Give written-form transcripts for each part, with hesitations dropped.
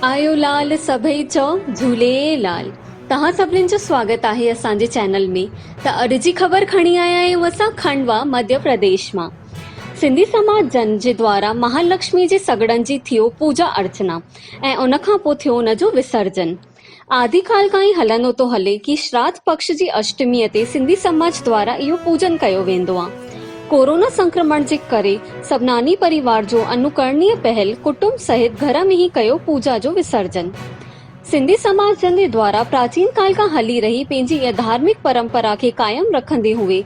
آيو لال سڀئي چئو جهوليلال توهان سڀنين جو سواگت آهي اسان جي چينل ۾ ته اڄ جي خبر کڻي آيا آهيون اسان کنڊوا مڌيه پرديش مان سنڌي سماج جن جي دوارا مهالڪشمي جي سڳڙن جي ٿيو پوجا ارچنا ۽ ان کان پوء ٿيو ان جو وسرجن. آدي ڪال کان ئي هلندو ٿو هلي ڪي شراڌ پڪش جي اشٽميء تي سنڌي سماج دوارا اهو پوڄن ڪيو ويندو آ. ڪورونا سنڪرمڻ جي ڪري سڀناني پريوار جو انوڪرڻيه پهل ڪٽنب سهت گهر ۾ ئي ڪيو پوڄا جو وسرجن. سنڌي سماج جن جي دوارا پراچين ڪال کان هلي رهي پنهنجي اها ڌارمڪ پرمپرا کي قائم رکندي هئي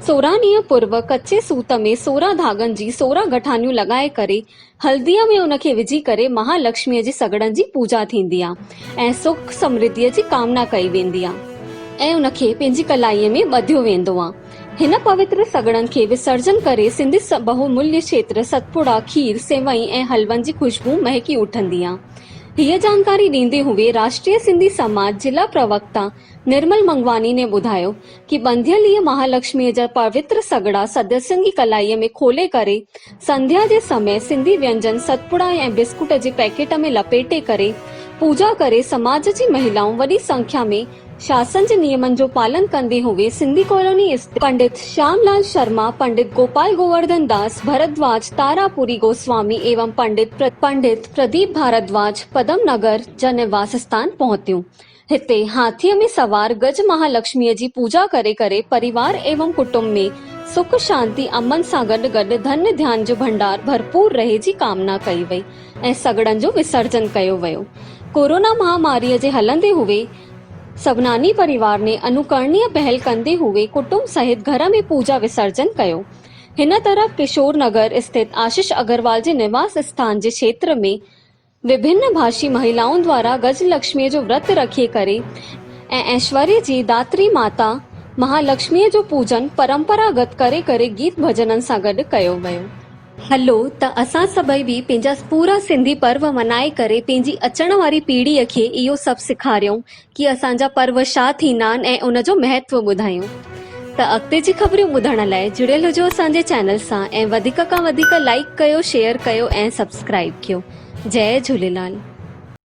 16 ڏينهن پورو ڪچي سوت ۾ 16 ڌاڳن جي 16 گٺانيون لڳائي ڪري هلديء ۾ ان کي وجهي ڪري مها لڪشميء جي سڳڙن جي پوڄا ٿيندي آ ۽ سک سمرڌيء جي ڪامنا ڪئي ويندي آ ۽ ان کي پنهنجي ڪلائيء ۾ ٻڌيو ويندو آ. هن پوتر سڳڙن کي وسرجن ڪري سنڌي بهو مليه کيتر ستپڙا، کير، سيوئين ۽ حلون جي خوشبو مهڪي اٺندي آ. هيء جانڪاري ڏيندي هوي راشٽريه سنڌي سماج ضلع پروڪتا نرمل منگواني ني ٻڌايو ڪي ٻنڌيل اهي مهالڪشميء جا پوتر سڳڙا سدسين جي ڪلائيء ۾ کولي ڪري سنڌيا جي سمي سنڌي وينجن ستپڙا ۽ بسڪوٽ جي پيڪيٽ ۾ لپيٽي ڪري پوڄا ڪري سماج جي مهلائون وڏي سنکيا ۾ شاسن جي نيمن جو پالن ڪندي هوي سنڌي ڪالوني استٿ پنڊت شيام لال شرما، پنڊت گوپال گوورڌن داس ڀردواج، تارا پوري گوسوامي ايوم پنڊت پنڊت پرديپ ڀاردواج پدم نگر جا نواس اسٿان پهتيون. هتي هاٿيء ۾ سوار گج مهالڪشميء جي پوڄا ڪري ڪري پريوار ايوم ڪٽنب ۾ سک شانتي امن سان گڏ گڏ ڌن ڌيان جو ڀنڊار ڀرپور رهي جي ڪامنا ڪئي وئي ۽ سڳڙن جو وسرجن ڪيو ويو. ڪورونا مهاماريء جي هلندي هوئي سڀناني پريوار ني انوڪرڻيه پهل ڪندي هوئي ڪٽنب سهت گهر ۾ پوڄا وسرجن ڪيو. هن طرف ڪشور نگر اسٿت آشيش اگروال جي نواس اسٿان جي کيتر ۾ وڀن ڀاشي مهلائن دوارا گج لڪشميء جو ورت رکي ڪري ۽ ايشوريه جي داتري ماتا مها لڪشميء جو پوڄن پرمپراگت ڪري ڪري گيت ڀڄنن سان گڏ ڪيو ويو. هلو ته اسان سڀئي به پنهنجا پورا سنڌي پرو منائي ڪري پنهنجي اچڻ واري پيڙهيء کي اهو سڀ سيکاريون ڪي اسان جا پرو ڇا ٿيندا آهن ۽ ان جو مهتو ٻڌايون ته اڳتي جي خبريون ٻڌڻ لاء جڙيل هجو اسان جي چينل سان ۽ وڌيڪ کان وڌيڪ لائيڪ ڪيو شيئر ڪيو ۽ سبسڪرائيب ڪيو جئي جهوليلال.